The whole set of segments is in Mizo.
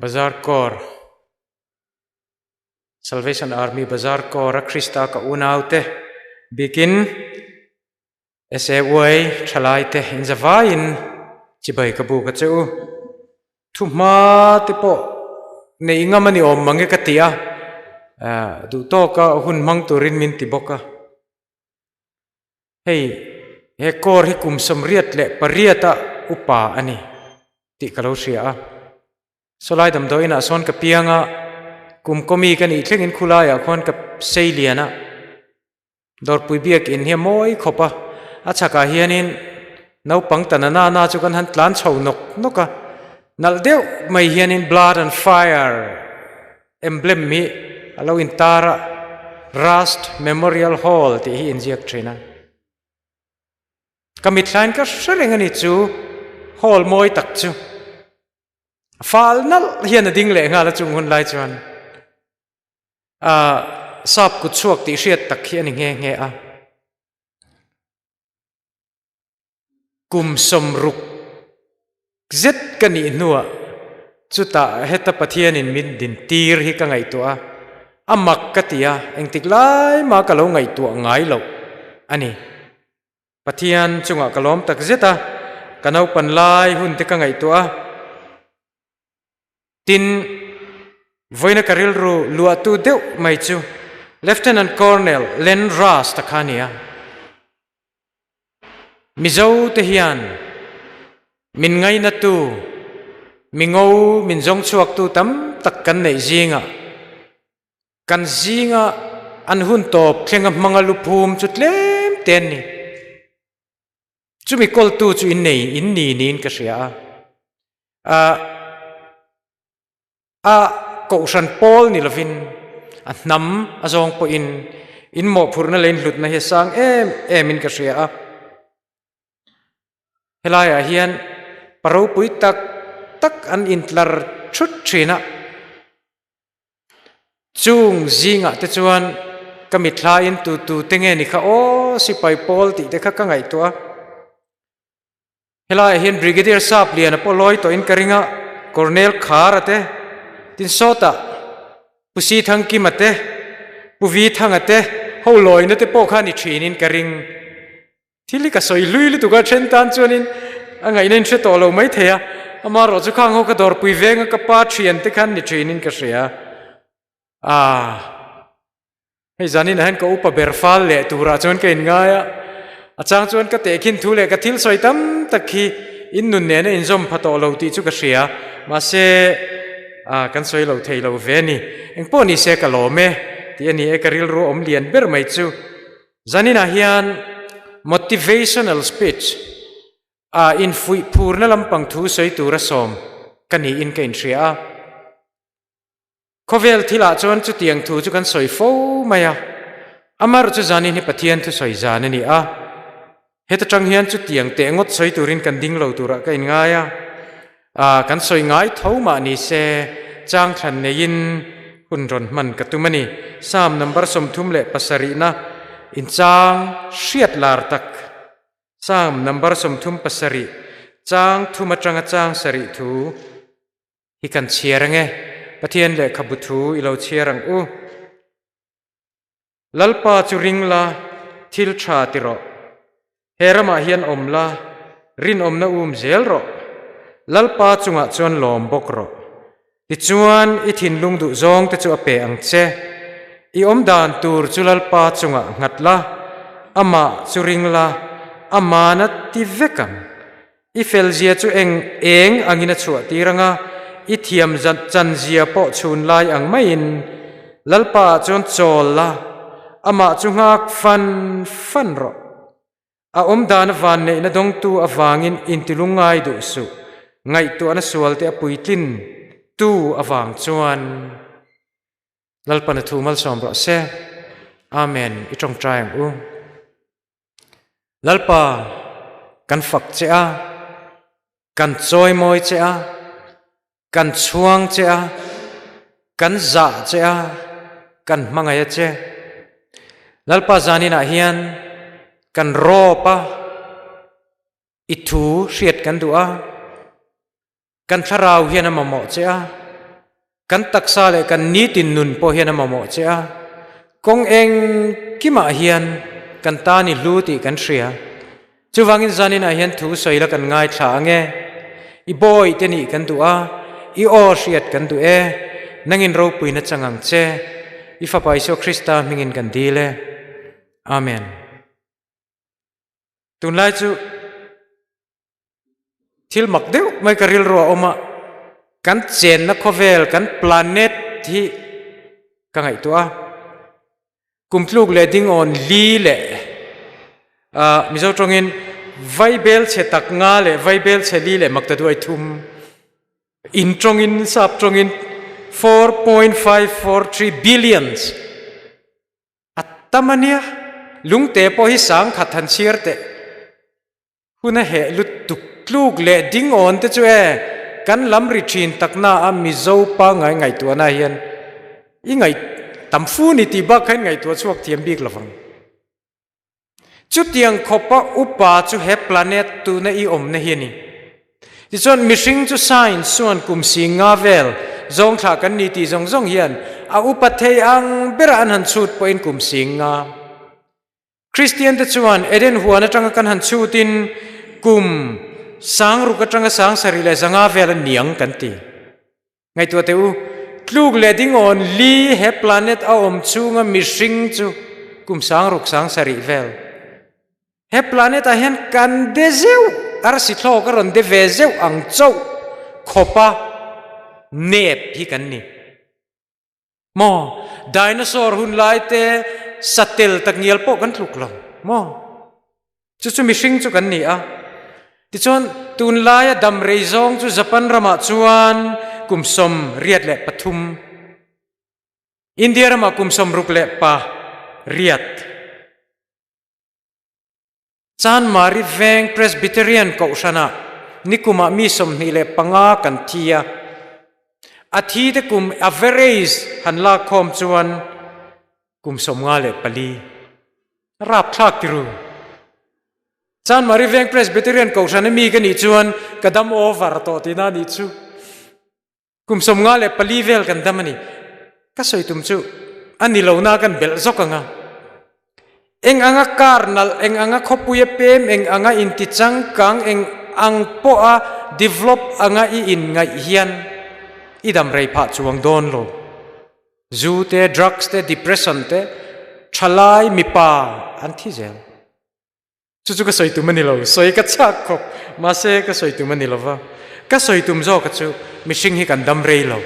Bazar Corps, Salvation Army Bazar Corps a Krista ka unaute bikin SAY thalaite in zavaiin chibai ka bu ka che u. Thuhma te pawh neih ngam a ni awm mange ka ti a, duh tawka hun hmang turin min ti bawk a. Hei, he kawr hi kum 88 a upa a ni tih ka lo hria a. Sawlai damdawi inah sawn ka piang a, kum kawmi ka nih thlengin khulaiah khuan ka sei lian a. Dawrpui biakinn hi a mawi khawp a, a chhakah hianin naupang ta na na na chu kan han tlan chho nawk nawk a, nalh deuh mai hianin blood and fire emblem hi a lo intar a, Rust Memorial Hall tih hi inziak thin a. Ka mithlain ka hre reng a ni chu hall mawi tak chu fal nalh hian a ding leh nghal a chung hun lai chuan sap kut chhuak tih hriat tak hi a ni nghe nghe a. Kum 60 zet ka nih hnuah chutah heta Pathianin min din tir hi ka ngaihtuah a, a mak ka ti a, engtik lai mah ka lo ngaihtuah ngai loh a ni. Pathian chungah ka lawm tak zet a, ka naupan lai hun te ka ngaihtuah a. Tin, vawiina ka rilru luahtu deuh mai chu Lieutenant Colonel Len Rust a kha a ni a. Mizo te hian min ngainatu, mi ngo min zawng chhuaktu tam tak kan neih zingah kan zinga an hun tawp thlenga hmanga luphum chu tlem te an ni. Chumi kawltu chu in nei in ni niin ka hria a. A A kohhran pawl ni lovin a hnam a zawng pawhin in mawhphurhna leh in hlutna hi a sang em em in ka hria a. Helaiah hian pa ropui tak tak an intlar thut thin a. Chung zingah te chuan ka mithlain tu tu te nge ni kha aw sipai pawl tih te kha ka ngaihtuah a. Helaiah hian Brigadier Sap Liana pawh lawi tawhin ka ring a, Colonel Khara te, tin sawtah Pu Si Thangkima te, Pu Vi Thanga te ho lawina te pawh kha ni thinin ka ring. Thil hi ka sawi hlui lutuk a, then tan chuanin a ngaihna in hre tawh lo mai thei a, amaherawh chu khang ho ka dawrpui venga ka pa thian te khan ni thinin ka hria. Aah. Hei zanin ah hian ka upa ber fal leh turah chuan ka inngai a, a chang chuan ka tehkhin thu leh ka thil sawi tam tak hi in nun nena inzawm pha tawh lo tih chu ka hria, mahse ah kan sawi lo thei lo ve a ni. Engpawh ni se ka lawm e tih a ni e, ka rilru awm lian ber mai chu. Zanin ah hian motivational speech ah infuih phurna lampang thu sawi tura sawm ka niin ka inhria a. Khawvel thilah chuan chutiang thu chu kan sawi fo mai a, amaherawh chu zanin hi Pathian thusawi zan a ni a, heta tang hian chutiang teh ngawt sawi turin kan ding lo turah ka inngai a, ah kan sawi ngai tho mah ni se chang thlan neiin hun rawn hman ka tum a ni. Psalm number 37na inchang hriat lar tak Psalm number 37 chang thum atanga chang sarih thu Hi kan chhiar ang e, Pathian lehkhabu thu i lo chhiar ang u. Lalpa chu ring la, thil tha ti rawh. He ramah hian awm la, rinawmna um zel rawh. Lalpa chungah chuan lawm bawk rawh. Tichuan i thinlung duh zawng te chu a pe ang che. I awm dan tur chu Lalpa chungah nghat la, amah chu ring la, amana ti vek ang. I felzia chu eng eng angin a chhuah tir ang a, i thiam chanzia pawh chhun lai ang maiin Lalpa ah chuan chawl la, amah chu nghak fan fan rawh. A awmdan a vanneihna dawngtu avangin intilung ngai duh suh, ngaihtuahna sualte a puitlin tu avang chuan. Lalpan a thu malsawm rawh se. Amen. I tawngtai ang u. Lalpa, kan fak che a, kan chawimawi che a, kan chhuang che a, kan zah che a, kan hmangaih a che. Lalpa zaninah hian kan rawp a, i thu hriat kan duh a, kan thlarau hian a mamawh che a. Kan taksa leh kan nitin nun pawh hian a mamawh che a, kawng engkimah hian kan tan i hlu tih kan hria. Chuvangin zaninah hian thu sawi la kan ngaithla ang e. I bawi te nih kan duh a, i aw hriat kan duh e. Nangin ropuina chang ang che. I Fapa Isua Krista hmingin kan dil e. Amen. Tunlai chu thil mak deuh mai ka rilru a awm a, kan chenna khawvel, kan planet hi ka ngaihtuah a, kum tluk leh ding awn li leh ah Mizo tawngin vaibel chhe tak nga leh vaibel chhe li leh mak ta duai thum in tawngin sap tawngin 4.543 billions A tam a nia, lungte pawh hi sangkhat han chhiar teh. Hun a heh lutuk tluk leh ding awn te chu e, kan lam ri thin takna a Mizo pangngai ngaihtuahna hian i ngaih tam fu ni tih bak kha in ngaihtuah chhuak thiam bik lovang. Chutiang khawpa upa chu he planet tuna i awmna hi a ni. Tichuan, mihring chu science chuan kum sing nga vel zawng thlah kan ni tih zawng zawng hian a upa thei ang berah an han chhut pawhin kum sing nga. Kristian te chuan Eden huan atanga kan han chhutin kum sangruk atanga sangsarih leh zanga vel a niang kan ti. Ngaihtuah teh u, tluk leh dingawn li he planet a awm chhunga mihring chu kum sangruk sangsarih vel. He planet ah hian kan de zeuh, arsi thlawk a rawn de ve zeuh ang chauh khawpa nep hi kan ni. Maw? Dinosaur hun lai te satel takngial pawh kan tluk lo maw? Chu chu mihring chu kan ni a. Tichuan, tunlaia dam rei zawng chu Japan ramah chuan kum 83, India ramah kum 68. Chanmari Veng Presbyterian Kohhranah nikumah mi 25 kan thi a. A thi te kum average han lakkhawm chuan kum 54. Rapthlak ti ru. Chanmari Veng Presbyterian Kohhran a mi ka nih chuan ka dam over tawh tihna a nih chu. Kum 54 vel kan dam a ni. Ka sawi tum chu a ni lo na kan belh zawk ang a. Eng anga car nalh, eng anga khawpui a pem, eng anga inti changkang, eng ang pawha develop anga i inngaih hian i dam rei phah chuang dawn lo. Zu te, drugs te, depression te, thalai mipa an thi zel. Chu chu ka sawi tum a ni lo, sawi ka chak khawp, mahse ka sawi tum a ni lo va. Ka sawi tum zawk a chu mihring hi kan dam rei lo.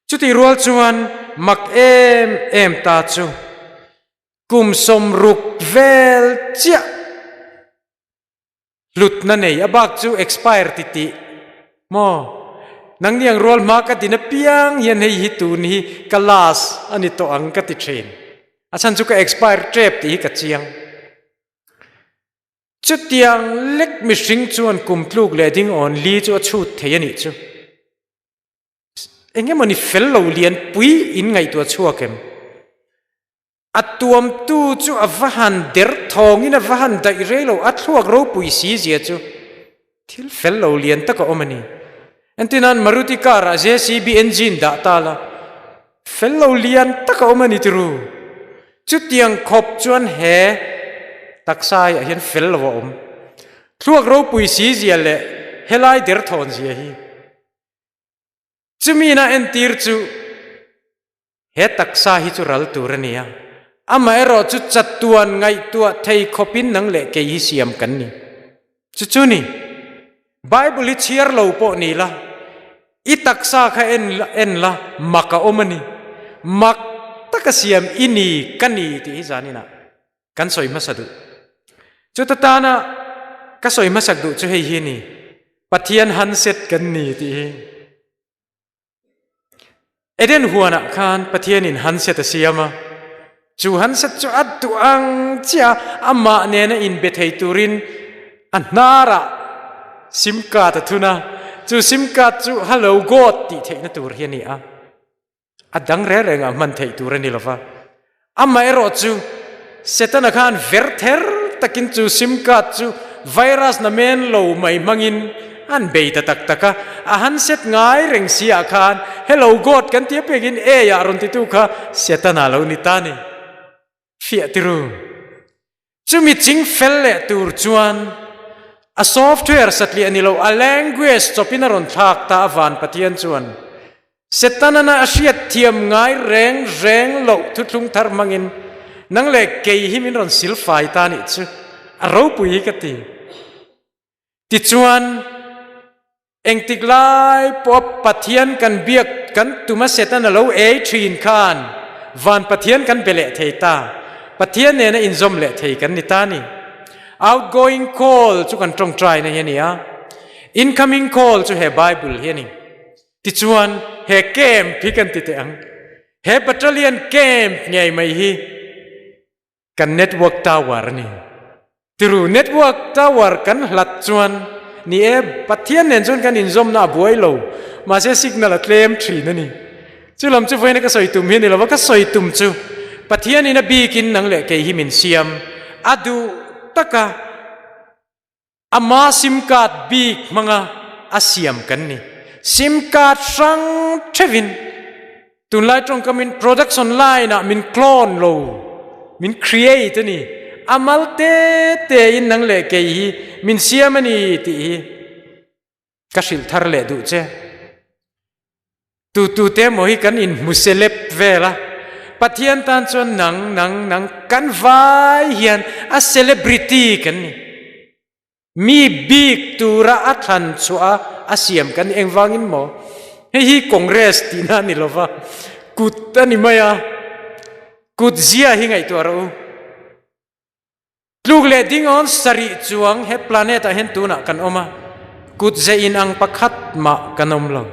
Chutih rual chuan mak em em ta chu kum 60 vel chiah hlutna nei a bak chu expire ti tih maw? Nangni ang rual hma ka din apiang hian hei hi tun hi ka last a ni tawh ang ka ti thin. A chhan chu ka expire tep tih hi ka chiang. Chutiang lek mihring chuan kum tluk leh ding awn li chu a chhut thei a nih chu. Eng emawni fel lo lian pui in ngaihtuah chhuak em? A tuamtu chu a va han der thawngin a va han daih rei lo, a thluak ropui si zia chu thil fel lo lian tak a awm a ni. Entirnan Maruti car ah JCB engine dah ta la, fel lo lian tak a awm a ni tiru. Chutiang khawp chuan he taksa ah hian fel lo a awm. Thluak ropui si zia leh helai der thawn zia hi. Chumi na entir chu he taksa hi chu ral tur a ni a, amaherawh chu chatuan ngaihtuah thei khawpin nang leh kei hi siam kan ni. Chu chu ni, Bible hi chhiar lo pawh ni la, i taksa kha en en la, mak a awm a ni. Mak taka siam i ni ka ni tih hi zaninah kan sawi hmasa duh. Chuta tana ka sawi hmasak duh chu hei hi a ni, Pathian handset kan ni tih hi. Eden huanah khan Pathianin handset a siam a, chu handset chu a duh ang chiah a, amah nena inbe thei turin a hnarah sim card a thun a, chu sim card chu Hello God tih theihna tur hi a ni a. A dang reng reng ah hman theih tur a ni lova. Amaherawh chu Setana khan ver ther takin chu sim card chu virus na men lo mai hmangin An bei ta tak tak a, a han set ngai reng si ah khan Hello God kan ti apiangin ei ah rawn titu kha Setana lo ni ta ni. Fiah tiru. Chumi ching fel leh tur chuan a software satliah ni lo a language chawpin a rawn thlak ta a van Pathian chuan Setanana a hriat thiam ngai reng reng loh thuthlung thar hmangin nang leh kei hi min rawn silfai ta nih chu a ropui hi ka ti. Tichuan, engtik lai pawh Pathian kan biak kan tum a Satan a lo ei thin khan van Pathian kan be leh thei ta. Pathian nena inzawm leh thei kan ni ta ni. Outgoing call chu kan tawngtai na hi a ni a, incoming call chu he Bible hi a ni. Tichuan, he camp hi kan ti teh ang. He battalion camp ngei mai hi Kan network tower a ni. Tiru network tower kan hlat chuan ni e, Pathian nen chuan kan inzawmna a buai lo, mahse signal a tlem thin a ni. Chu lam chu vawiina ka sawi tum hi a ni lo va, ka sawi tum chu Pathianin a bikin nang leh kei hi min siam a duh taka ama sim card bik hmanga a siam kan ni. Sim card hrang theuhin tunlai tawngkamin production line ah min clone lo, min create a ni. A mal te te in nang leh kei hi min siam a ni tih hi ka hrilh thar leh duh che. Tu tu te emaw hi kan inhmu celeb vel a, Pathian tan chuan nang, nang, nang kan vai hian a celebrity kan ni. Mi bik tura a thlan chhuah a a siam kan ni. Engvangin maw? Hei hi Congress tihna a ni lova, kut a ni mai a, kut zia hi ngaihtuah rawh u. Tluk leh dingawn sarih chuang he planet ah hian tunah kan awm a, kut ze in ang pakhat mah kan awm lo.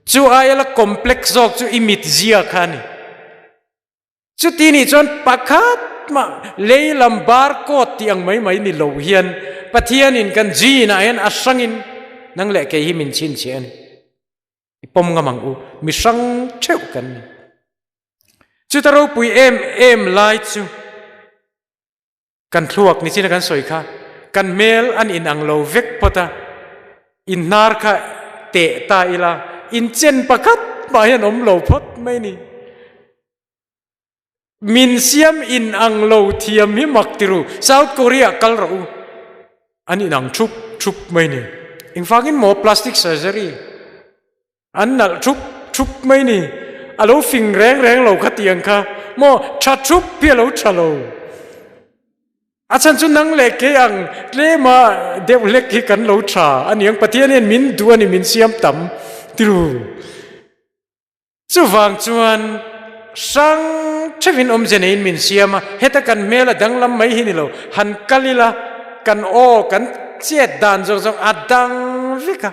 Chu aia la complex zawk chu i mit zia kha a ni. Chuti nih chuan pakhat mah lei lam barcode tih ang mai mai ni lo hian Pathianin kan gene ah hian a hrangin nang leh kei hi min chhinchhiah a ni. I pawm ngam ang u, mi hrang theuh kan ni. Chuta ropui em em lai chu kan thluak ni chin a kan sawi kha, kan hmel an inang lo vek phawt a, in hnar kha teh ta ila, in chen pakhat mah hian awm lo phawt mai ni. Min siam inang lo thiam hi mak ti ru, South Korea kal rawh u, an inang thup thup mai ni. Engvangin maw plastic surgery an nalh thup thup mai ni, a lo fing reng reng lo kha tiang kha maw tha thup hi a lo tha lo. A chhan chu nang leh kei ang tlema deuh hlek hi kan lo tha a niang, Pathian hian min duh a ni min siam tam ti ru. Chuvang chuan hrang theuhin awmze neiin min siam a, heta kan hmel a danglam mai hi ni lo, han kal ila kan aw kan chet dan zawng zawng a dang vek a,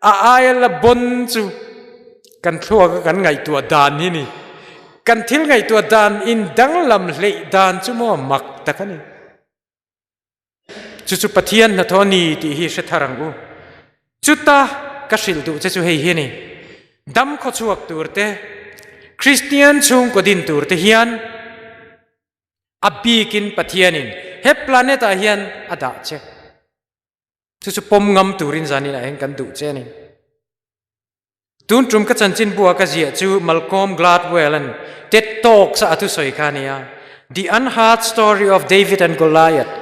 a aia la bawn chu kan thluak a kan ngaihtuah dan hi ni. Kan thil ngaihtuah dan in danglam hleih dan chu maw mak tak a ni. Chu chu Pathian hnathawh a ni tih hi hre thar ang u. Chuta ka hrilh duh che chu hei hi a ni. Dam khawchhuak tur te, Kristian chhungkaw din tur te hian a bikin Pathianin he planet ah hian a dah che. Chu chu pawm ngam turin zanin ah hian kan duh che a ni. Tun tum ka chanchinbu a ka ziah chu Malcolm Gladwell-a'n TED Talks a a thusawi kha a ni a, The Unheard Story of David and Goliath,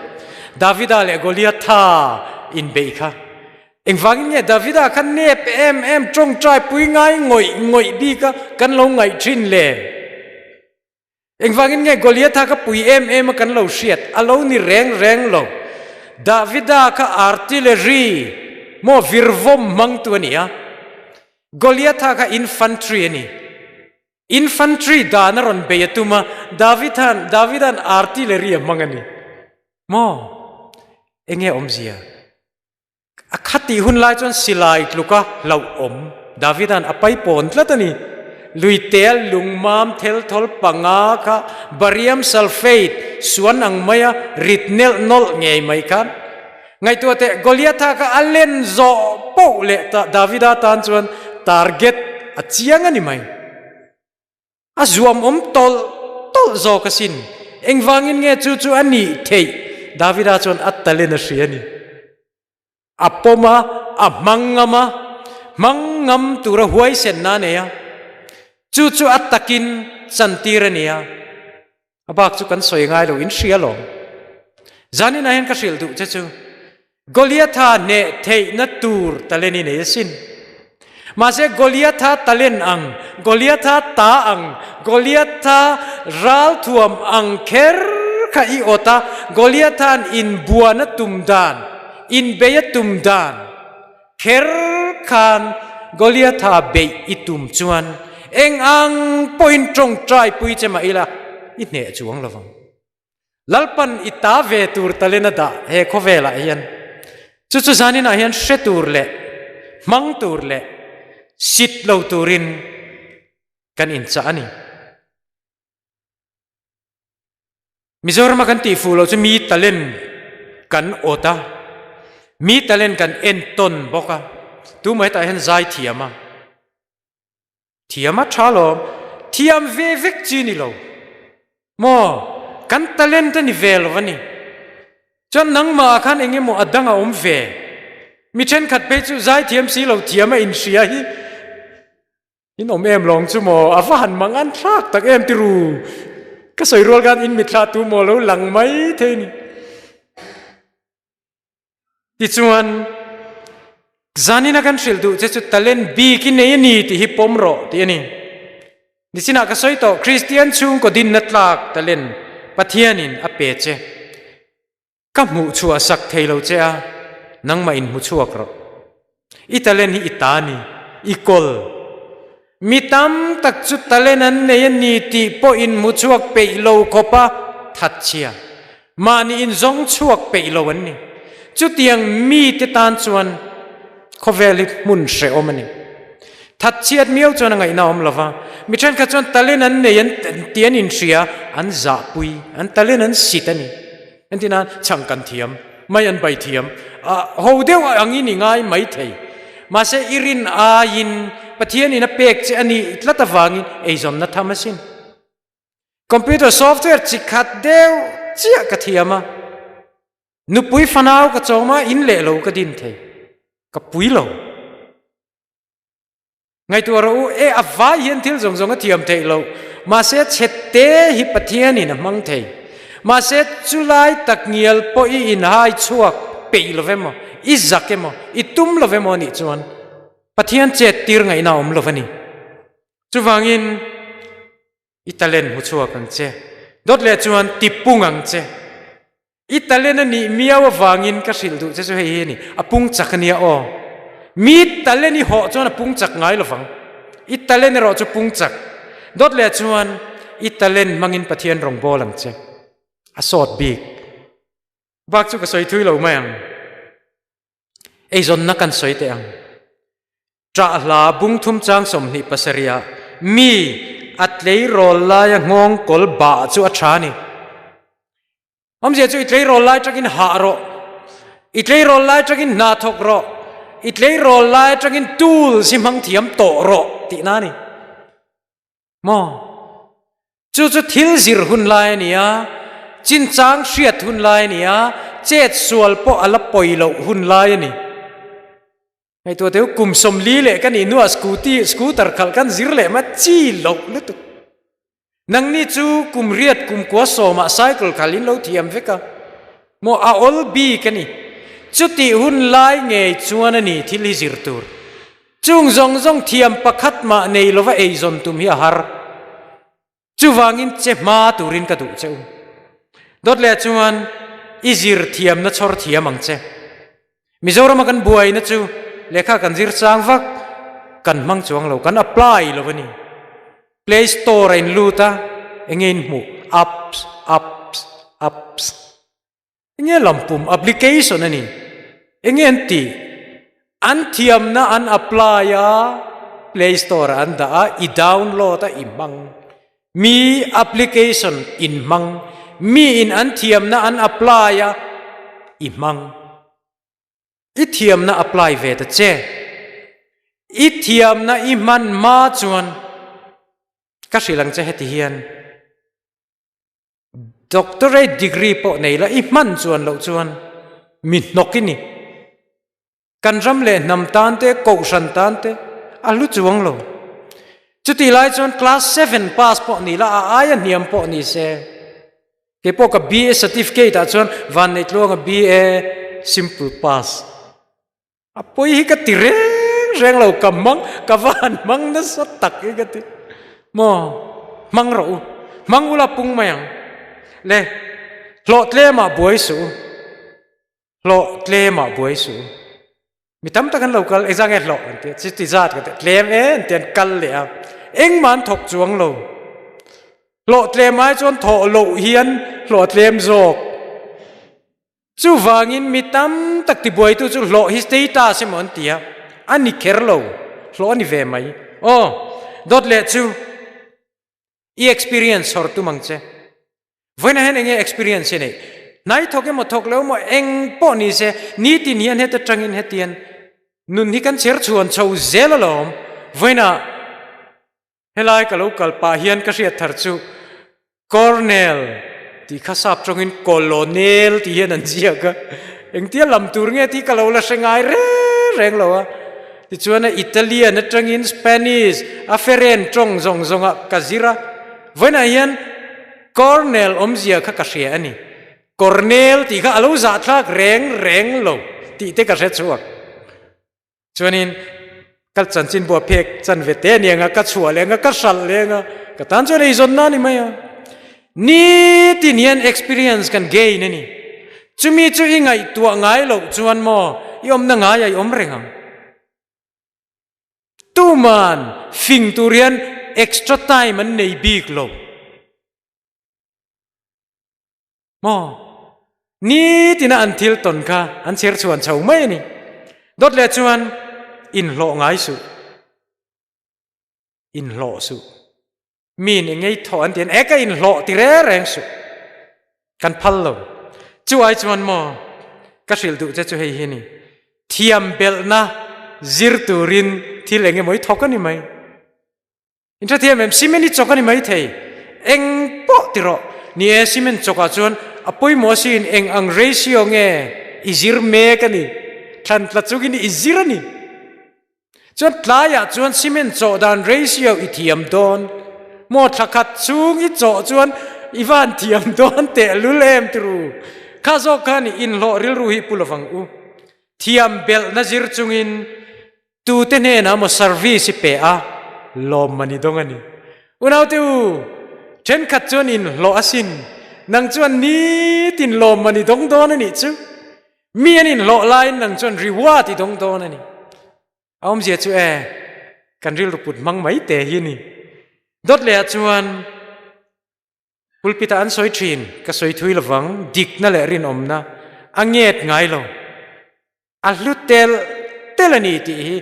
Davida leh Goliatha inbeih kha. Engvangin nge Davida kha nep em em tawngtai pui ngai ngawih ngawih bik a kan lo ngaih thin le? Engvangin nge Goliatha kha pui em em a kan lo hriat? A lo ni reng reng lo. Davida kha artillery maw virvawm hmangtu a ni a, Goliatha kha infantry a ni. Infantry dan a rawn bei a tum a, Davidan Davidan artillery a hmang a ni. Maw? Enge awmzia? A khatih hun lai chuan silai tluka hlauhawm Davida'n a paipawn tlat a ni. Luitel lungmam thelthawl panga kha barium sulfate suan ang maia rit nelh nawlh ngei mai khan ngaihtuah teh Goliatha kha a len zawh poh leh ta Davida tan chuan target a chiang a ni mai. A zuamawm tawlh tawlh zawk asin. Engvangin nge chu chu a nih theih? Davida chuan a talent a hria a ni. A pawm a, a hmang ngam a, hmang ngam tura huaisenna a nei a, chu chu a takin chantir a ni a. A bak chu kan sawi ngai lo in hria lawm. Zanin ah hian ka hrilh duh che chu Goliatha hneh theihna tur talent i nei asin. Mahse Goliatha talent ang, Goliatha ta ang, Goliatha ralthuam ang kher kha i awt a, Goliatha'n inbuan a tum dan, inbei a tum dan kher khan Goliatha beih i tum chuan eng ang pawhin tawngtai pui che mah ila i hneh chuang lo vang. Lalpan i ta ve tur talent a dah he khawvelah hian chu chu zaninah hian hre tur leh hmang tur leh sit lo turin kan inchah a ni. Mizorama kan tih fuh loh chu mi talent kan awt a, mi talent kan entawn bawk a, tumah hetah hian zai thiam a, thiam a tha lawm, thiam ve vek chi ni lo maw, kan talent a ni ve lo a ni. Chuan nangmah ah khan eng emaw a dang a awm ve, mi thenkhat phei chu zai thiam si lo thiam a inhria hi, In awm em lawng chu maw? A va han mang an thlak tak em ti ru. Ka sawi rual khan in mitthla tu maw lo lang mai thei ni. Tichuan, zanina kan hrilh duh che chu talent bik i nei a ni tih hi pawm rawh tih a ni. Nichinah ka sawi tawh, Kristian chhungkaw dinna tlak talent Pathianin a pe che. Ka hmuh chhuah sak thei lo che a, nangmah in hmu chhuak rawh. I talent hi i ta ni, i kawl. Mi tam tak chu talent an nei a ni tih pawh in hmu chhuak peih lo khawp a thatchhia. Mahni in zawng chhuak peih lo an ni. Chutiang mite tan chuan khawvel hi hmun hrehawm a ni. Thatchhiat miau chuan a ngaihna a awm lo va, mi thenkhat chuan talent an nei an tih an inhria, an zahpui, an talent an sit a ni. Entir nan, chhang kan thiam, mai an bai thiam, a ho deuh angin i ngai mai thei. Mahse, i rin aiin Pathianin a pek che a nih tlat avangin eizawnna tham asin. Computer software chi khat deuh chiah ka thiam a, nupui fanau ka chawm a, in leh lo ka din thei, ka pui lo. Ngaihtuah rawh u, e a vai hian thil zawng zawng a thiam theih loh, mahse chhette hi Pathianin a hmang thei. Mahse chulai tak ngial pawh i inhai chhuak peih lo emaw, i zak emaw, i tum lo emaw anih chuan Pathian chet tir ngaihna a awm lo a ni. Chuvangin i talent hmu chhuak ang che, dawt leh chuan ti pung ang che. I talent a nih miau avangin ka hrilh duh che chu hei hi a ni, a pung chak a nia aw. Mi talent i hawh chuan a pung chak ngai lovang. I talent erawh chu pung chak. Dawt leh chuan i talent hmangin Pathian rawn bawl ang che. A sawt bik. Bak chu ka sawi thui lo mai ang. Eizawnna kan sawi teh ang. Ṭah hla bung thum chang 27 ah mi a tleirawl laia nghawng kawl bah chu a ṭha a ni. Awmzia chu i tleirawl lai ṭangin hah rawh, i tleirawl lai ṭangin hna thawk rawh, i tleirawl lai ṭangin tools hi hmang thiam tawh rawh tihna a ni. Maw? Chu chu thil zir hun lai a ni a, chinchang hriat hun lai a ni a, chet sual pawh a la pawi loh hun lai a ni. Ngaihtuah teh u, kum 40 leh ka nih hnuah scooty, scooter khalh kan zir leh ma chi loh lutuk. Nangni chu kum riat kum kua sawmah cycle khalh in lo thiam vek a, maw a awl bik a ni. Chutih hun lai ngei chuan a ni thil hi zir tur. Chung zawng zawng thiam pakhat mah nei lova eizawn tum hi a har. Chuvangin che hma turin ka duh che u. Dawt leh chuan i zir thiamna chhawr thiam ang che. Mizorama kan buaina chu lehkha kan zir chang vak kan hmang chuang lo, kan apply lo a ni. Play Store a in lut a, enge in hmuh? Apps, apps, apps. Enge lampum application a ni? Enge an tih? An thiamna an apply a, Play Store ah an dah a, i download a i hmang. Mi application in hmang. Mi in an thiamna an apply a, i hmang. I thiamna apply ve ta che. I thiamna i hman hma chuan ka hrilh ang che heti hian. Doctorate degree pawh nei la i hman chuan loh chuan mi hnawk i ni. Kan ram leh hnam tan te, kohhran tan te a hlu chuang lo. Chutih lai chuan class seven pass pawh ni la, a aia hniam pawh ni se. Kei pawh ka BA certificate ah chuan Vanneih Tluanga BA simple pass. A pawi hi ka ti reng reng lo, ka hmang, ka va han hmang nasa tak hi ka ti. Maw, hmang rawh u, hmang ula pung mai ang. Le, hlawh tlemah buai suh u. Hlawh tlemah buai suh u. Mi tam tak an lo kal, engzah nge hlawh an ti, chuti zat ka ti, tlem e an ti an kal leh a, engmah an thawk chuang lo. Hlawh tlem ai chuan thawh loh hian hlawh a tlem zawk. Chuvangin mi tam tak tibuaitu chu hlawh hi status emaw an ti a, a ni kher lo, hlawh a ni ve mai. Aw, dawt leh chu i experience chhawr tum ang che. Vawiinah hian enge experience hi nei? Hnai thawk emaw thawk lo emaw eng pawh ni se nitin hian heta tangin hetian nun hi kan chher chhuan chho zel alawm. Vawiinah helai ka lo kal pah hian ka hriat thar chu Cornel tih kha sap tawngin Colonel tih hian an ziak a, engtia lam tur nge tih ka lo la hre ngai reng reng lo a. Tichuan a Italian atangin Spanish a feren tawng zawng zawngah ka zir a. Vawiinah hian Cornel awmzia kha ka hria a ni. Cornel tih kha a lo zahthlak reng reng lo tih te ka hre chhuak. Chuanin ka chanchin buah phek chan ve te aniang a, ka chhuah leng a, ka hralh leng a, ka tan chuan eizawnna a ni mai a. Nitin hian experience kan gain a ni. Chumi chu i ngaihtuah ngai loh chuan maw i awmna ngaiah i awm reng ang. Tuman fing tur hian extra time an nei bik lo. Maw? Nitina an thil tawn kha an chher chhuan chho mai a ni. Dawt leh chuan inhlawh ngai suh. Inhlawh suh. Mi nih ngei thawh an ti an e ka inhlawh ti reng reng suh. Kan phal lo. Chu ai chuan maw ka hrilh duh che chu hei hi ni. Thiam belhna zir turin thil eng emaw i thawk a ni mai. In hrethiam em? Cement i chawk a ni mai thei. Eng pawh ti rawh. Ni e, cement chawkah chuan a pawimawh siin eng ang ratio nge i zir mek a ni. Thlan tla chungin i zir a ni. Chuan tlaiah chuan cement chawh dan ratio i thiam dawn maw? Thla khat chhung i chawh chuan i van thiam dawn tehlul em turu? Kha zawk khan i inhlawh rilru hi pu lovang u. Thiam belhna zir chungin tute hnenah maw service i pe a, lawmman i dawng a ni. Unaute u, thenkhat chuan inhlawh asin, nang chuan nitin lawmman i dawng dawn a nih chu. Mi an inhlawh laiin nang chuan reward i dawng dawn a ni. A awmzia chu e, kan rilru put hmang mai te hi a ni. Dawt lehah chuan pulpit ah an sawi thin, ka sawi thui lovang, dikna leh rinawmna a nget ngai lo. A hlu tel tel a ni tih hi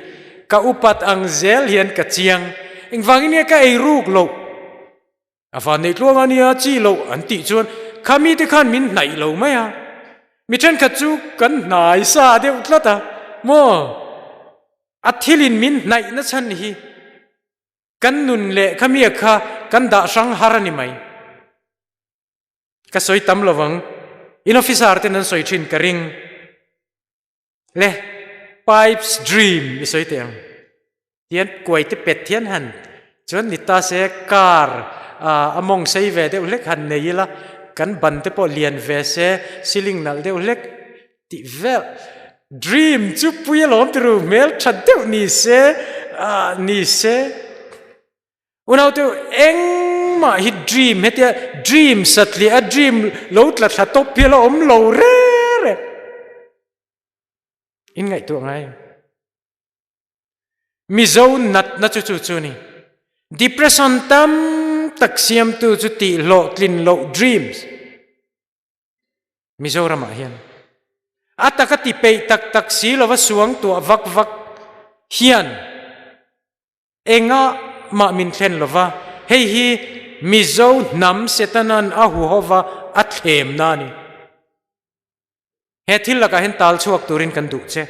ka upat ang zel hian ka chiang. Engvangin nge ka ei ruk loh? A van neih tluang a nia chi loh an tih chuan kha mite khan min hnaih lo mai a, mi thenkhat chu kan hnai sa deuh tlat a maw? A thilin min hnaih na chhan hi kan nun leh kha mia kha kan dah hrang har a ni mai. Ka sawi tam lovang, in officer ten an sawi thin ka ring. Le pipes dream i sawi teh ang tian kuai te pet hian han chuan ni ta se car a mawng sei ve deuh hlek han nei ila kan ban te pawh lian ve se ceiling nalh deuh hlek tih vel dream chu pui alawm ti ru hmel tha deuh ni se ni se Unaute engmah hi dream hetia dream satliah a dream lo tla thla tawp hi a la awm lo reng reng. In ngaihtuah ngai. Mizo natna chu chu chu ni. Depression tam tak siamtu chu tih hlawhtlin loh dreams. Mizoramah hian a taka ti peih tak tak si lova suang tuah vak vak hian Engah mah min thlen lova, hei hi Mizo hnam Setanan a huhova a thlemna a ni. He thil lakah hian tal chhuak turin kan duh che.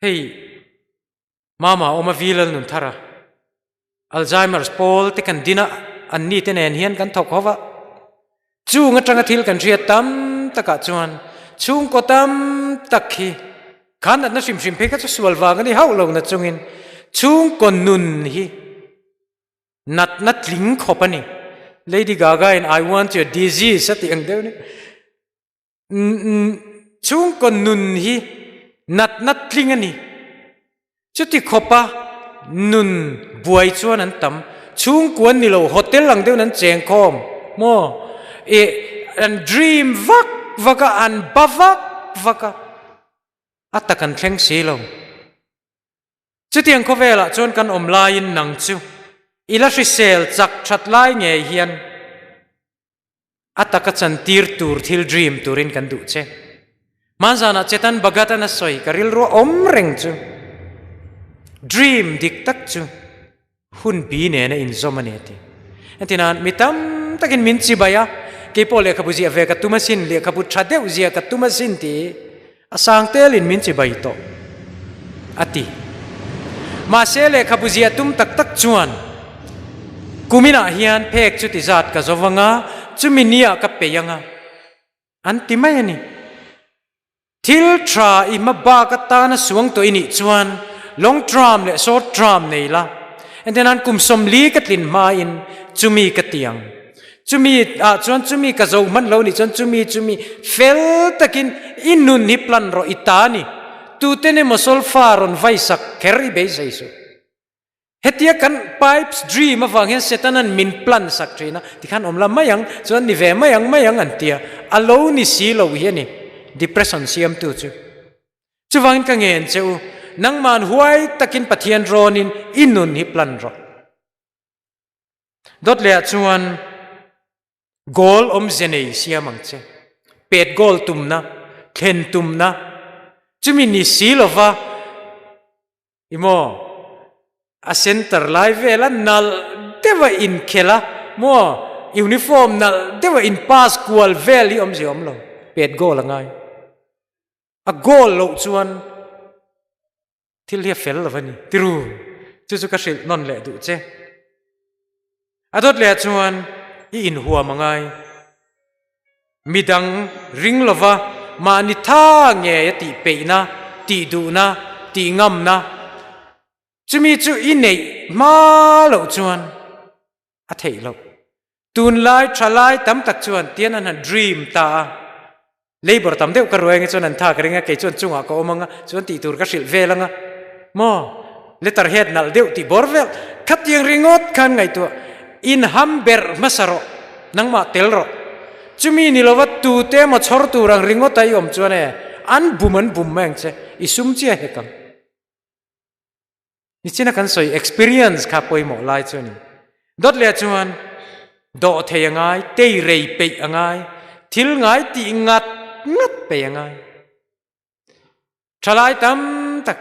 Hei Mama awm a Vilal Nunthara, Alzheimer's pawl te kan din a, anni te nen hian kan thawk hova. Chung atanga thil kan hriat tam takah chuan chhungkaw tam tak hi kha natna hrim hrim phei kha chu sual vang a ni hauh lo na chungin chhungkaw nun hi natna tling khawp a ni. Lady Gaga in I want your disease a tih ang deuh ni. Chhungkaw nun hi natna tling a ni. Chuti khawpa nun buai chuan an tam. Chhungkua an ni lo, hotel ang deuhin an cheng khawm maw? Ih, an dream vak vak a, an ba vak vak a, a tak an thleng si lo. Chutiang khawvelah chuan kan awm laiin nang chu i la hrisel chak that lai ngei hian A taka chantir tur thil dream turin kan duh che. Hmanzanah Chetan Bhagat-an a sawi ka rilru a awm reng chu dream dik tak chu hun bi nena inzawm a ni a ti. Entinan mi tam takin min chibai a, keipawh lehkhabu ziah ve ka tum asin, lehkhabu tha deuh ziah ka tum asin tih a sang telin min chibai tawh a ti. Mahse lehkhabu ziah tum tak tak chuan kuminah hian phek chu ti zat ka zo vang a, chumi nia ka peih ang a, an ti mai a ni. Thil tha i hma bak atana suang tawh i nih chuan long term leh short term nei la, entirnan kum 40 ka tlin hmain chumi ka ti ang. Chumi ah chuan chumi ka zo hman lo nih chuan chumi chumi fel takin i nun hi plan rawh i ta ni. Tuten emaw solfa rawn vai sak kher i beisei suh. Hetia kan pipes dream avang hian Setanan min plan sak thin a, tikhan awm la mai ang, chuan ni ve mai ang mai ang an tia. A lo ni si lo hi a ni, depression siamtu chu. Chuvangin ka ngen che u, nangman huai takin Pathian rawnin i nun hi plan rawh. Dawt leh ah chuan goal awmze nei siam ang che. Pet goal tumna, thlen tumna, chumi ni si lova i maw a center lai vela nalh deuha inkhel a maw uniform nalh deuha in pass kual vel hi awmze awm lo, pet goal a ngai. A goal loh chuan Thil hi a fel lo a ni. Tiru, chu chu ka hrilh nawn leh duh che. A dawt leh ah chuan i inhuam a ngai. Midang ring lova mahni tha ngei a tih peihna, tih duhna, tih ngamna, chumi chu i neih hma loh chuan a theih loh. Tunlai thalai tam tak chuan tian an han dream ta a, labour tam deuh ka ruai ange chuan an tha ka ring a, kei chuan chungah ka awm anga, chuan tih tur ka hrilh vel anga, maw letter head nalh deuh tih bawr vel khatiang ringawt khan ngaihtuah inham berh hmasa rawh, nangmah tel rawh. Chumi ni lova tute emaw chhawr tur ang ringawt a i awm chuan e, an bum an bum mai ang che, i sum chiah hek ang. Nichina kan sawi experience kha pawimawh lai chu a ni. Dawt leh chuan dawh thei a ngai, tei rei peih a ngai, thil ngai tih ngat ngat peih a ngai. Thalai tam tak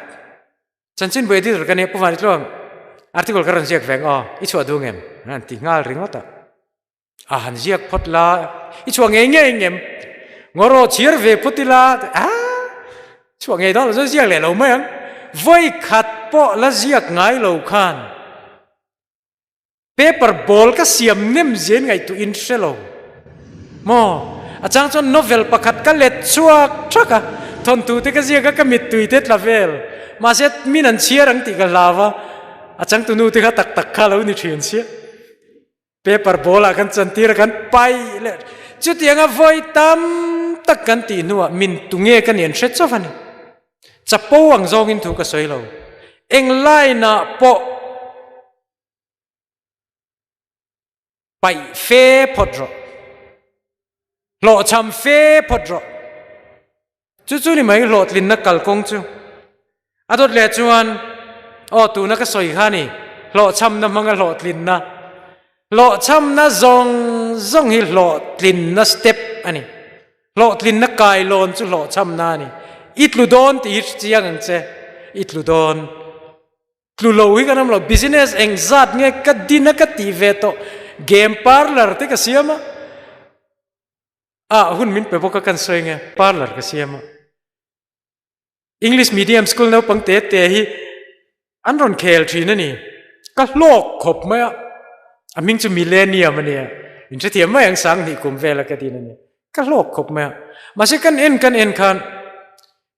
chanchin bu editor ka nia Pu Vani Tluang article ka rawn ziak veng aw, i chhuah duh ngem? An ti nghal ringawt a. A han ziak phawt la, i chhuah ngei ngei ngem? Ngawraw chhiar ve phawt ila, a chhuah ngei dawn lo chuan ziak leh lo mai ang. Vawi khat pawh la ziak ngai lo khan paper ball ka siam nem zen ngaihtuah in hre lo maw? A chang chuan novel pakhat ka let chhuak thak a, thawnthu te ka ziak a, ka mittui te tla vel. Mahse min an chhiar ang tih ka hlau a, a changtunu te kha tak tak kha lo ni thin sia. Paper ball ah kan chantir a kan paih leh chutianga vawi tam tak kan tih hnuah min tunge ka nih an hre chauh a ni. Chapo ang zawngin thu ka sawi lo. Eng line ah pawh paih fe phawt rawh. Hlawhchham fe phawt rawh. Chu chu ni mai hlawhtlinna kalkawng chu. A dawt leh chuan, aw tuna ka sawi kha ni, hlawhchhamna hmanga hlawhtlinna. Hlawhchhamna zawng zawng hi hlawhtlinna step a ni. Hlawhtlinna kailawn chu hlawhchhamna a ni. I tlu dawn tih hi chiang ang che, i tlu dawn. Tlu lo hi kan awm lo, business engzat nge ka din a ka tih ve tawh, game parlour te ka siam a. Ah hun min pe bawk a kan sawi nge parlour ka siam a English medium school naupang te te hi an rawn khel thin a ni ka hlawk khawp mai a a hming chu millennium a nia in hrethiam mai ang sang hnih kum vel a ka din a ni ka hlawk khawp mai a mahse kan en kan en khan.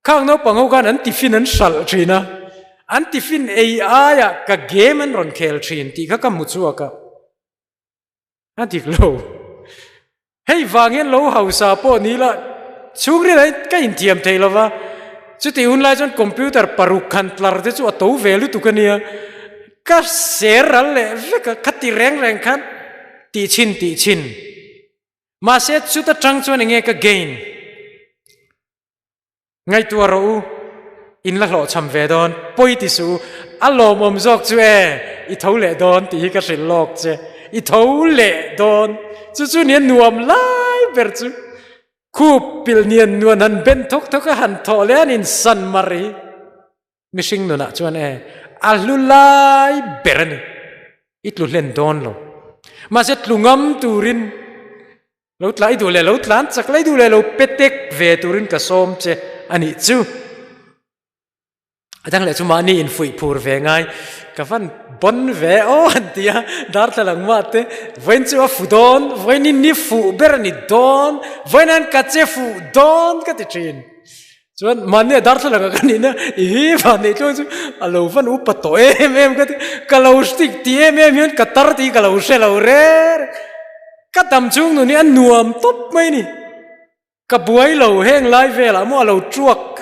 Khang naupang ho khan an tiffin an hralh thin a, an tiffin ei aiah ka game an rawn khel thin tih kha ka hmu chhuak a. A dik lo. Hei vang hian lo hausa pawh ni la chhungril ah ka inthiam thei lo va, chutih hun lai chuan computer paruk khan tlar te chu a to ve lutuk a nia, ka ser ral leh vek a, khati reng reng khan tih chhin tih chhin. Mahse chuta tang chuan enge ka gain? Ngaihtuah rawh u, in la hlawhchham ve dawn, pawi ti suh u, a lawmawm zawk chu e, i tho leh dawn tih hi ka hrilh lawk che, i tho leh dawn, chu chu nia nuam lai ber chu, khup pilh nian nuan han ben thawk thawk a han thawh leh an insan mar hi, mihring nunah chuan e, a hlu lai ber a ni, i tlu hlen dawn lo, mahse tlu ngam turin Lo tlai duh leh lo tlan chak lai duh leh lo pe tek ve turin ka sawm che a nih chu. A dang leh chu mahni infuih phur ve ngai ka van bon ve aw an ti a, darthlalang mah te vawiin chu a fu dawn, vawiin in ni fuh ber a ni dawn, vawiin an ka che fuh dawn ka ti thin. Chuan mahni a darthlalang ah ka nihna i hi van neih tluang chu a lo van upa tawh em em ka ti, ka lo hrik ti em em hian ka tar tih ka lo hre lo reng. Ka dam chung nun hi a nuam tawp mai ni. Ka buai lo heng lai velah maw a lo tuak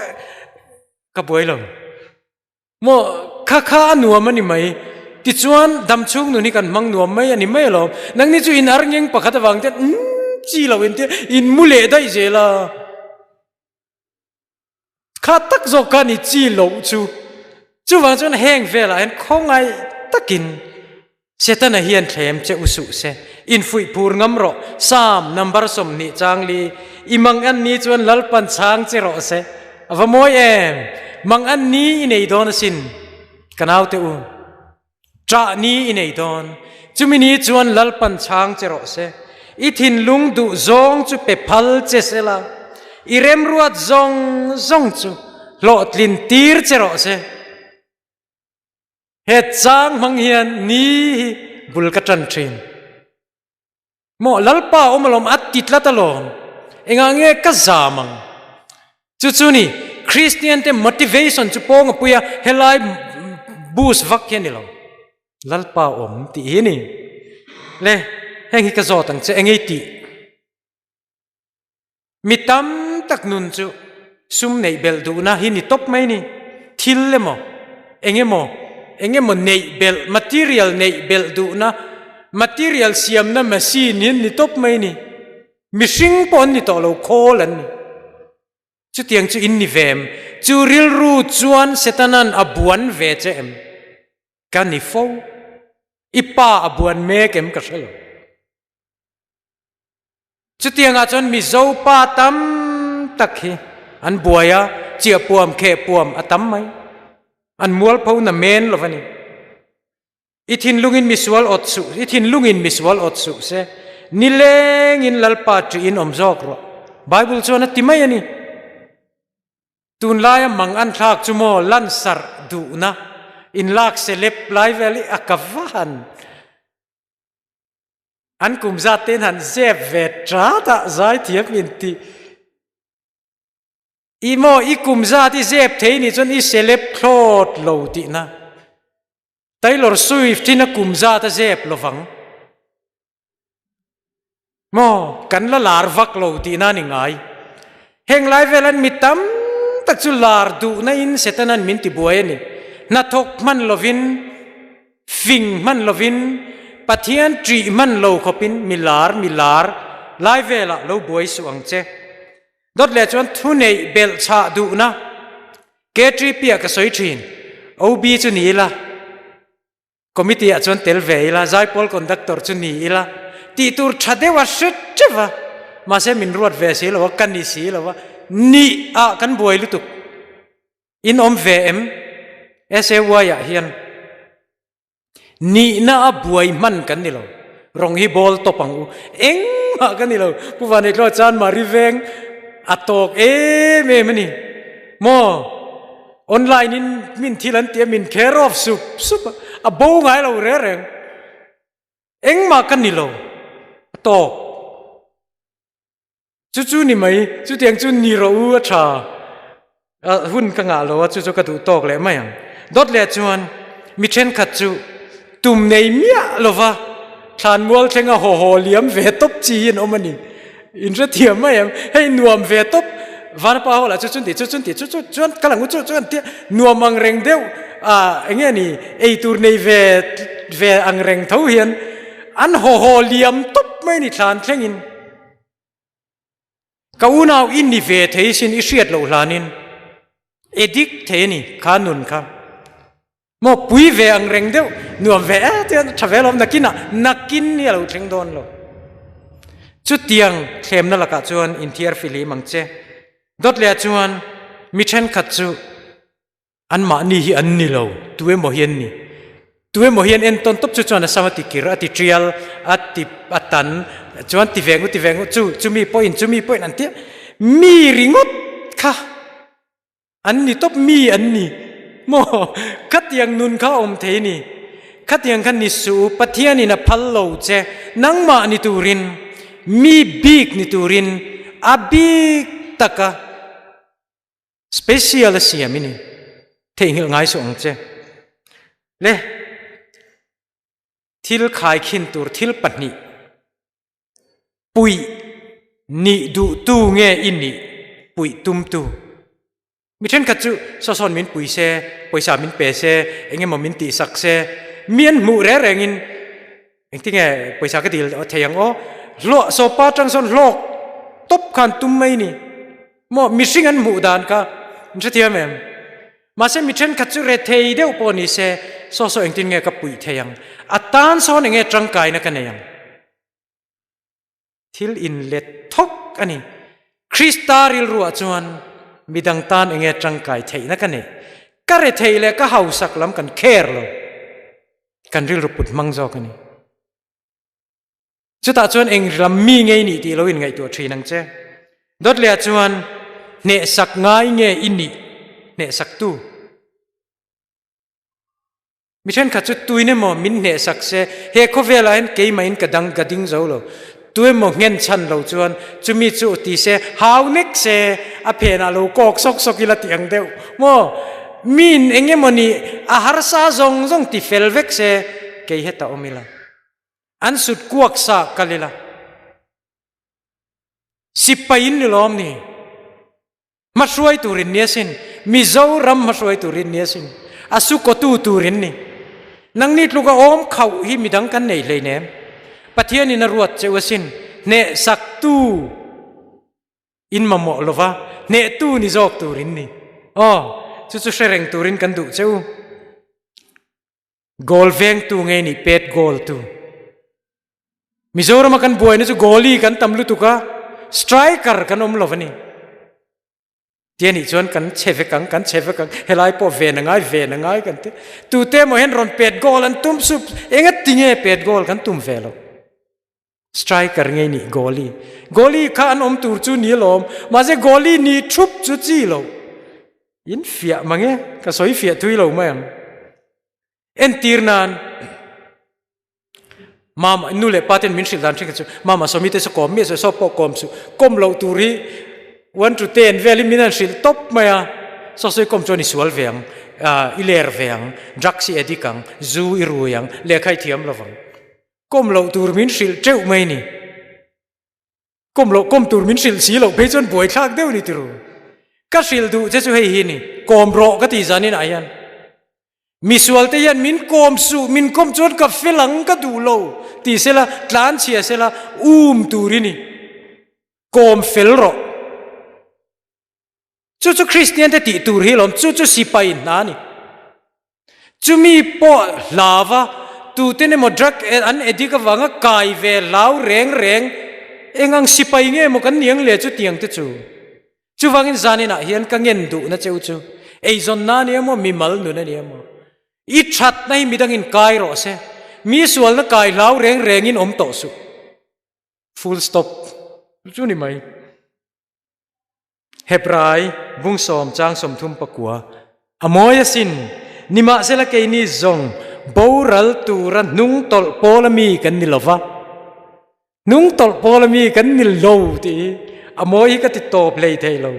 ka buai lo. Maw kha kha a nuam a ni mai. Tichuan dam chung nun hi kan hmang nuam mai a ni mai alawm. Nangni chu in ar ngeng pakhat avang te umm chi lo in tia in mu leh daih zel a. Kha tak zawk kha ni chi loh chu. Chuvang chuan heng velah hian khawngaih takin Setana hian thlem che u suh se. Infuih phur ngam rawh. Psalm number 20 chang li i mang an ni chuan Lalpan chhang che rawh se. A va mawi em! Mang an ni i nei dawn asin. Ka naute u. Ṭah ni i nei dawn. Chumi ni chuan Lalpan chhang che rawh se. I thinlung duh zawng chu pe phal che se la, i remruat zawng zawng chu hlawhtlin tir che rawh se. He chang hmang hian ni hi bul ka ṭan ṭhin. Maw Lalpa awm alawm a ti tlat alawm. Engah nge ka zam ang? Chu chu ni Christian te motivation chu pawng a pui a, helai boost vak hi a ni lo. Lalpa awm tih hi a ni. Le heng hi ka zawt ang che engei tih? Mi tam tak nun chu sum neih belh duhna hi ni tawp mai ni. Thil emaw, eng emaw, eng emaw neih belh, material neih belh duhna, material siamna machine hi an ni tawp mai ni. Mihring pawh an ni tawh lo, khawl an ni. Chutiang chu in ni ve em? Chu rilru chuan Setanan a buan ve che em? Ka ni fo. I pa a buan mek em ka hre lo. Chutiangah chuan Mizo pa tam tak hi an buai a, chiahpuam, khehpuam a tam mai. An mualpho na men lo va ni. I thinlungin misual awt suh, i thinlungin misual awt suh se, nilengin Lalpa ṭihin awm zawk rawh. Bible chuan a ti mai a ni. Tunlaia mang an thlak chu maw lansarh duhna, inlak celeb lai vel hi a ka va han. An kum zat te in han zep ve tat a, zaithiam in ti. I maw i kum zat i zep thei nih chuan i celeb thlawt lo tihna. Taylor Swift in a kum zat a zep lovang. Maw kan la lar vak lo tihna ni ngai. Heng lai vel an mi tam tak chu lar duhna in Satan an min ti buai a ni. Hnathawk hman lovin Fing hman lovin, Pathian ṭih hman lo khawpin mi lar mi lar lai velah lo buai suh ang che. Dawt leh chuan thuneih belh chhah duhna KTP ah ka sawi ṭhin. OB chu ni ila, committee ah chuan tel ve ila, zaipawl conductor chu ni ila, tih tur ṭha deuh a hre ṭeuh a, mahse min ruat ve si lo a, ka ni si lo a, nih ah kan buai lutuk. In awm ve em? SAY ah hian nihna a buai hman kan ni lo. Rawng hi bawl tawp ang u. Engmah kan ni lo. Pu Vaneitlua chuan Mari veng a tawk em em a ni. Maw? Online in min thil an ti a, min care off sup sup a, a bo ngai lo reng reng. Engmah kan ni lo. A tawk. Chu chu ni mai, chutiang chu ni rawh u a tha. Hun ka ngah lo a, chu chu ka duh tawk leh mai ang. Dawt leh chuan mi thenkhat chu tum nei miah lova thlanmual thlenga haw haw liam ve tawp chi hi an awm a ni. In hrethiam mai em? Hei nuam ve tawp, Vanapa ho lah chu chun tih chu chun tih chu chu chuan kal ang u chu chu an tia nuam ang reng deuh ah eng nge ni eitur nei ve ve ang reng tho hian an haw haw liam tawp mai a ni thlan thlengin. Ka unau i ni ve thei sin i hriat loh hlanin edik thei a ni kha nun kha. Maw pui ve ang reng deuh nuam ve e tian tha ve lawm nakinah nakin hi a lo thleng dawn lo. Chutiang thlemna lakah chuan inthiar fihlim ang che. Dawt leh ah chuan mi thenkhat chu Anmahni hi an ni lo, tu emaw hi an ni. Tu emaw hi an entawn tawp chu chuan a sam a ti kir, a ti tial, a ti a tan, chuan ti ve ngu ti ve ngu chu chumi pawhin chumi pawhin an tia. Mi ringawt kha an ni tawp, mi an ni maw? Khatiang nun kha a awm thei a ni. Khatiang kha ni suh u, Pathianin a phal lo che, nangmah ni turin, mi bik ni turin a bik taka Special a siam i ni. Theihnghilh ngai suh ang che. Le, thil khaikhin tur thil pahnih puih nih duhtu nge i nih puih tumtu? Mi thenkhat chu saw sawn min pui se, pawisa min pe se, eng emaw min tihsak se, mi an hmuh reng rengin Engtinge pawisa ka dil thei ang aw? Hlawh sawpa atang sawn hlawk tawp khan tum mai ni. Maw mihring an hmuh dan kha an hrethiam em? Mahse mi thenkhat chu re thei deuh pawh ni se saw saw engtin nge ka puih thei ang? A tan sawn enge tangkaina ka nei ang? Thil inlet thawk a ni. Krista rilruah chuan midang tan enge tangkai theihna ka nei? Ka rethei leh ka hausak lam kan care lo. Kan rilru put hmang zawk a ni. Chutah chuan eng lam mi ngei nih tih lo inngaihtuah thin ang che. Dawt lehah chuan hnehsak ngai nge i nih hnehsaktu? Mi thenkhat chu tuin emaw min hnehsak se, he khawvelah hian keimahin ka dang ka ding zo lo. Tu emaw nghen chhan lo chuan chumi chu ti se, hau nek se, a phenah lo kawk sawk sawk ila ti ang deuh maw? Min eng emaw ni a harsa zawng zawng ti fel vek se, kei heta awm ila. An sut kuak sa kal ila. Sipai in ni lawm ni? Hmahruai turin ni asin, Mizoram hmahruai turin ni asin, a sukawtu turin ni. Nangni tluka awm khauh hi midang kan nei hleinem. Pathianin a ruat cheu asin, hnehsaktu in mamawh lova, hnehtu ni zawk turin ni. Aw, chu chu hre reng turin kan duh cheu. Goal vengtu nge nih pet goal tu. Mizorama kan buaina chu goalie kan tam lutuk a, striker kan awm lo a ni. Tia nih chuan kan che vek ang, kan che vek ang, helai pawh ven a ngai, ven a ngai kan ti. Tute emaw hian rawn pet goal an tum sup, enga ti nge pet goal kan tum ve lo. Striker nge nih goalie. Goalie kha an awm tur chu ni alawm, mahse goalie ni thup chu chi lo. In fiah mange, ka sawi fiah thui lo mai ang. Entir nan, Mama, nu leh pa ten min hrilh dan thenkhat chu, Mama sawmi te saw kawm miah suh, saw pawh kawm suh, kawm loh tur hi one to ten vel hi min han hrilh tawp mai a, saw sawi kawm chuan i sual ve ang, i ler ve ang, drugs i addict ang, zu i rui ang, lehkha i thiam lo vang. Kawm loh tur min hrilh teuh mai ni. Kawm loh kawm tur min hrilh si loh phei chuan buaithlak deuh ni tiru. Ka hrilh duh che chu hei hi ni, kawm rawh ka tih zanin ah hian misual te hian min kawm suh, min kawm chuan ka fel ang ka duh lo ti sela, tlan chhia sela um tur i ni, kawm fel rawh. Chu chu Kristian te tih tur hi lawm, chu chu sipai hna a ni. Chumi pawh hlava tuten emaw drug an addict avanga kai ve hlau reng reng eng ang sipai nge maw kan niang le chutiang te chu. Chuvangin zaninah hian ka ngen duhna cheu chu eizawnna a ni emaw mimal nun a ni emaw i thatna hi midangin kai rawh se, mi sualna kai hlau reng rengin awm tawh suh. Full stop. Chu ni mai. Hebrai bungsawm chang 34 a mawi asin, nimahsela keini zawng boral tura hnung tawlh pawl ami kan ni lova, hnung tawlh pawl ami kan ni lo tih hi A mawi hi ka ti tawp hlei thei lo.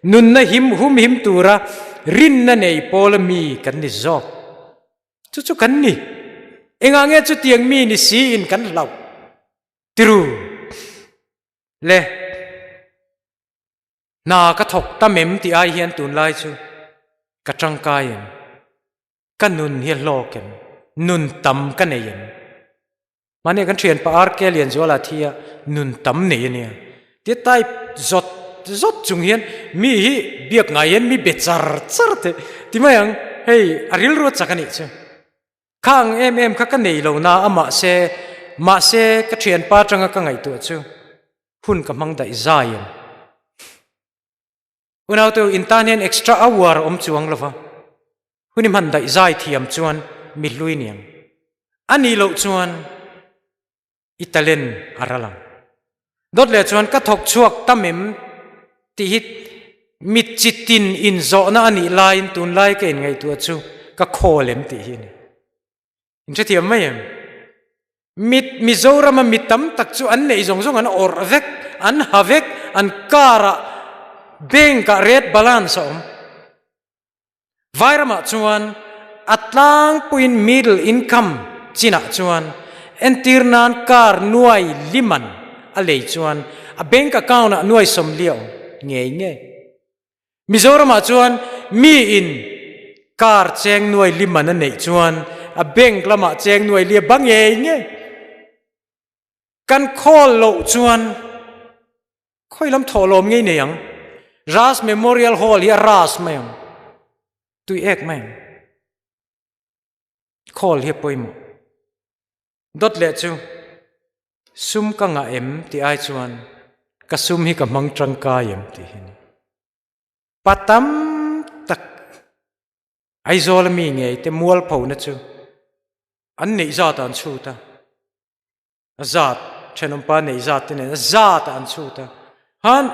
Nunna him hum him tura rinna nei pawla mi kan ni zawk. Chu chu kan ni. Engah nge chutiang mi ni siin kan hlauh? Tiru le hna ka thawk tam em tih ai hian tunlai chu ka tangkai em? Ka nun hi a hlawk em? Nun tam ka nei em? Mahni kan thian pa RK Lianzuala thi a nun tam nei a nia. Tia type zawt zawt chung hian mi hi biak ngai hian mi be char char teh ti mai ang, hei a rilru a chak a nih chu. Kha ang em em kha ka nei lo na a mahse mahse ka thianpa atanga ka ngaihtuah chu hun ka hmang daih zai em. Unautu in tan hian extra hour a awm chuang lo va, hun i hman daih zai thiam chuan mi hlui niang. A nih loh chuan i talent a ral ang. Dawt leh chuan ka thawk chhuak tam em tih hi mit chi tin inzawhna a nih laiin tunlai ka inngaihtuah chu ka khawl em tih hi a ni. In hrethiam mai em? Mit Mizorama mi tam tak chu an neih zawng zawng an awrh vek, an ha vek, an car ah bank ah red balance a awm. Vairamah chuan a tlangpuiin middle income chinah chuan entir nan car nuai liman a lei chuan a bank account ah nuai 40 a awm ngei ngei. Mizoramah chuan miin car cheng nuai liman a neih chuan a bank lamah cheng nuai lia ba ngei ngei. Kan khawl loh chuan Khawi lam thawh lawm ngei nei ang. Ras Memorial Hall hi a ras mai ang. Tui ek mai ang. Khawl hi a pawimawh. Dawt leh chu sum ka ngah em tih ai chuan ka sum hi ka hmang tangkai em tih hi a ni. Pa tam tak Aizawl a mi ngei te mualphona chu an neih zat ah an chhut a. A zat, thenawmpa neih zat te nen a zat ah an chhut a, khan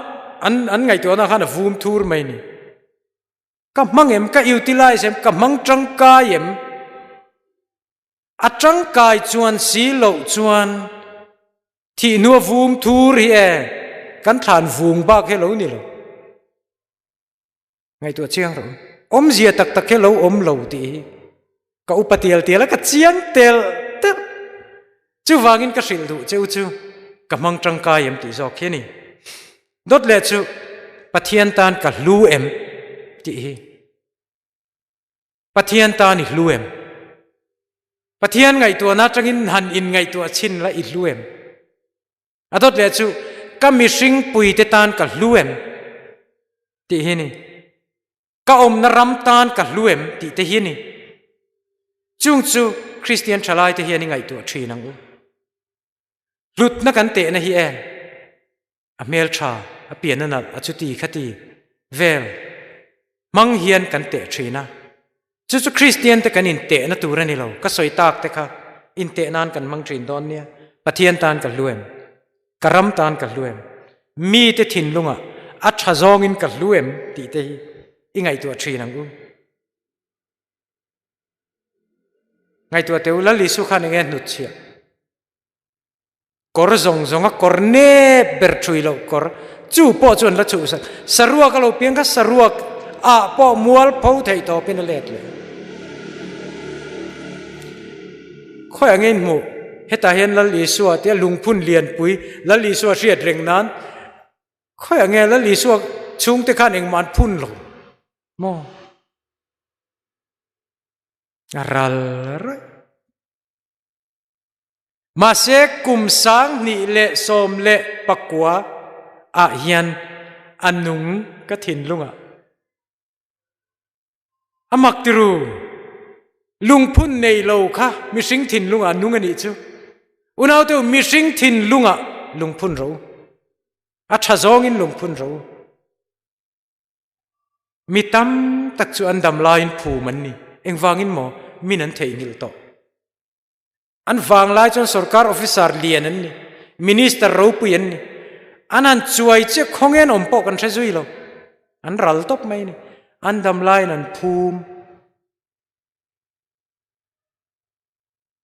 an an ngaihtuahna khan a vum thur mai ni. Ka hmang em, ka utilize em, ka hmang tangkai em? A tangkai chuan si loh chuan thih hnu a vum thur hi e, kan thlan vung bak hi lo ni lo. Ngaihtuah chiang rawh u. Awmzia tak tak hi lo awm lo tih hi ka upa tial tial a, ka chiang tel tel. Chuvangin ka hrilh duh che u chu ka hmang tangkai em tih zawk hi a ni. Dawt leh chu Pathian tan ka hlu em tih hi. Pathian tan i hlu em? Pathian ngaihtuahna atangin han inngaihtuah chhin la i hlu em? A dawt leh chu, Ka mihring puite tan ka hlu em? tih hi a ni. Ka awmna ram tan ka hlu em? tih te hi a ni. Chung chu Kristian thalaite hian i ngaihtuah thin ang u. Hlutna kan tehna hi e, a hmeltha, a pian a nalh, a chuti khati vel hmang hian kan teh thin a. Chu chu Kristian te kan intehna tur a ni lo. Ka sawi tak te kha inteh nan kan hmang thin dawn nia. Pathian tan ka hlu em? Ka ram tan ka hlu em? Mite thinlungah a tha zawngin ka hlu em? tih te hi i ngaihtuah thin ang u. Ngaihtuah teh u, Lal Isu khan enge hnutchhiah? Kawr zawng zawng a kawr nep ber thui loh kawr chu pawh chu an la chhuhsak. Saruak a lo piang kha saruak ah pawh mual pho theih tawpin a let leh. Khawi ang in hmuh hetah hian Lal Isua tia lungphun lianpui Lal Isua hriat reng nan khawi ang nge Lal Isua chhungte khan engmah an phun lo maw? A ral raih. Mahse kum 2019 ah hian a nung ka thinlungah a mak tiru. Lungphun nei lo kha mihring thinlungah nung a nih chu. Unaute u, mihring thinlungah lungphun ro. A tha zawngin lungphun ro. Mi tam tak chu an dam laiin phum an ni. Engvangin maw min an theihnghilh tawh. An vang lai chuan sorkar officer lian an ni, minister ropui an ni. An han chuai chiah khawnge an awm pawh kan hre zui lo. An ral tawp mai a ni. An dam laiin an phum.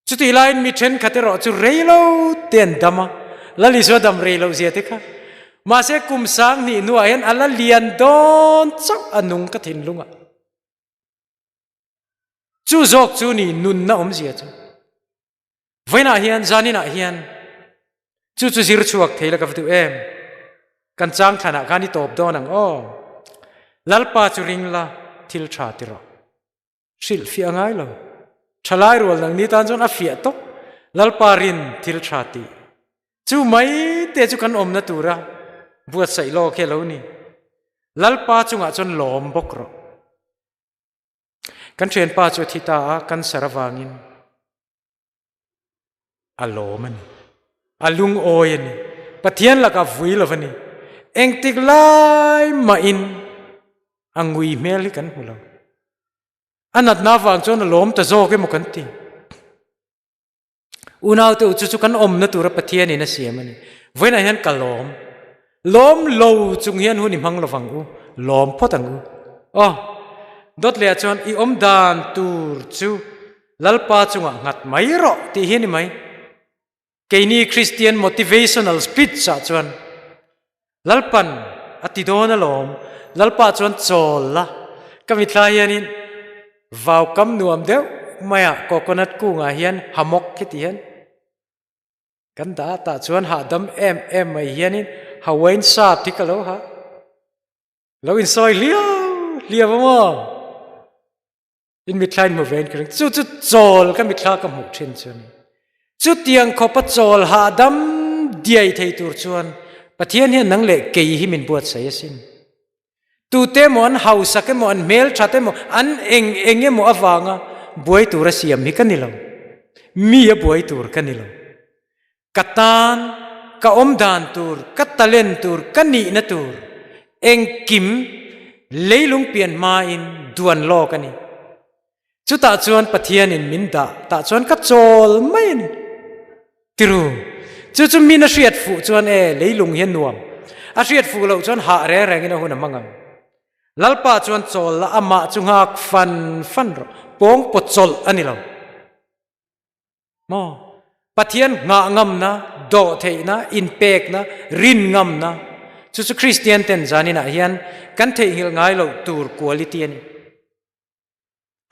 Chutih laiin mi thenkhat erawh chu rei lo te an dam a, Lal Isua dam rei loh zia te kha. Mahse kum 2000 hnuah hian a la lian dawn chauh a nung ka thinlungah. Chu zawk chu ni nunna awmzia chu. Vawiinah hian zaninah hian chu chu zir chhuak thei la ka va duh em. Kan chang thlanah khan i tawp dawn ang aw. Lalpa chu ring la thil tha ti rawh. Hrilh fiah a ngai lo. Thalai rual nang ni tan chuan a fiah tawp. Lalpa rin thil tha tih. Chu mai te chu kan awmna tura buatsaih lawk hi a lo ni. Lalpa chungah chuan lawm bawk rawh. Kan thianpa chu a thi ta a, cancer avangin a lawm a ni. A lungawi a ni. Pathian lakah vui lo a ni. Engtik lai mahin a ngui hmel hi kan hmu lo. A natna avang chuan a lawm ta zawk emaw kan ti. Unaute u chu chu kan awmna tura Pathianin a siam a ni. Vawiinah hian ka lawm. Lawm lo chung hian hun i hmang lovang u. Lawm phawt ang u. Aw, dawt lehah chuan i awm dan tur chu Lalpa chungah nghat mai rawh tih hi a ni mai. Keini Kristian motivational speech ah chuan Lalpan a ti dawn alawm, Lalpa chuan chawl la, ka mitthla hianin vau kam nuam deuh maiah coconut kungah hian hammock khi ti hian kan dah a, tah chuan hahdam em em mai hianin Hawaiian shirt hi ka lo ha, lo insawi hliau hliau a maw? In mitthla in hmu ve in ka ring. Chu chu chawl ka mitthla ka hmuh thin chu a ni. Chutiang khawpa chawl hahdam diai thei tur chuan Pathian hian nang leh kei hi min buatsaih asin. Tute emaw an hausak emaw an hmelthat emaw an eng eng emaw avanga buai tura siam hi ka ni lo. Mi a buai tur ka ni lo. Ka tan, ka awm dan tur, ka talent tur, ka nihna tur engkim leilung pian hmain duan lawk a ni. Chutah chuan Pathianin min dah tah chuan ka chawl mai a ni. Tiru, chu chu min a hriat fuh chuan e, leilung hi a nuam. A hriat fuh loh chuan hah reng rengin a hun a hmang ang. Lalpa chuan chawl la amah chu nghak fan fan rawh, pawng pawt chawlh a ni lo. Maw? Pathian nghah ngamna, dawh theihna, inpekna, rin ngamna chu chu Kristian ten zaninah hian kan theihnghilh ngai loh tur quality a ni.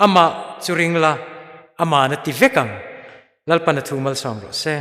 Amah chu ring la, Aman a ti vek ang. Lalpan a thu malsawm rawh se.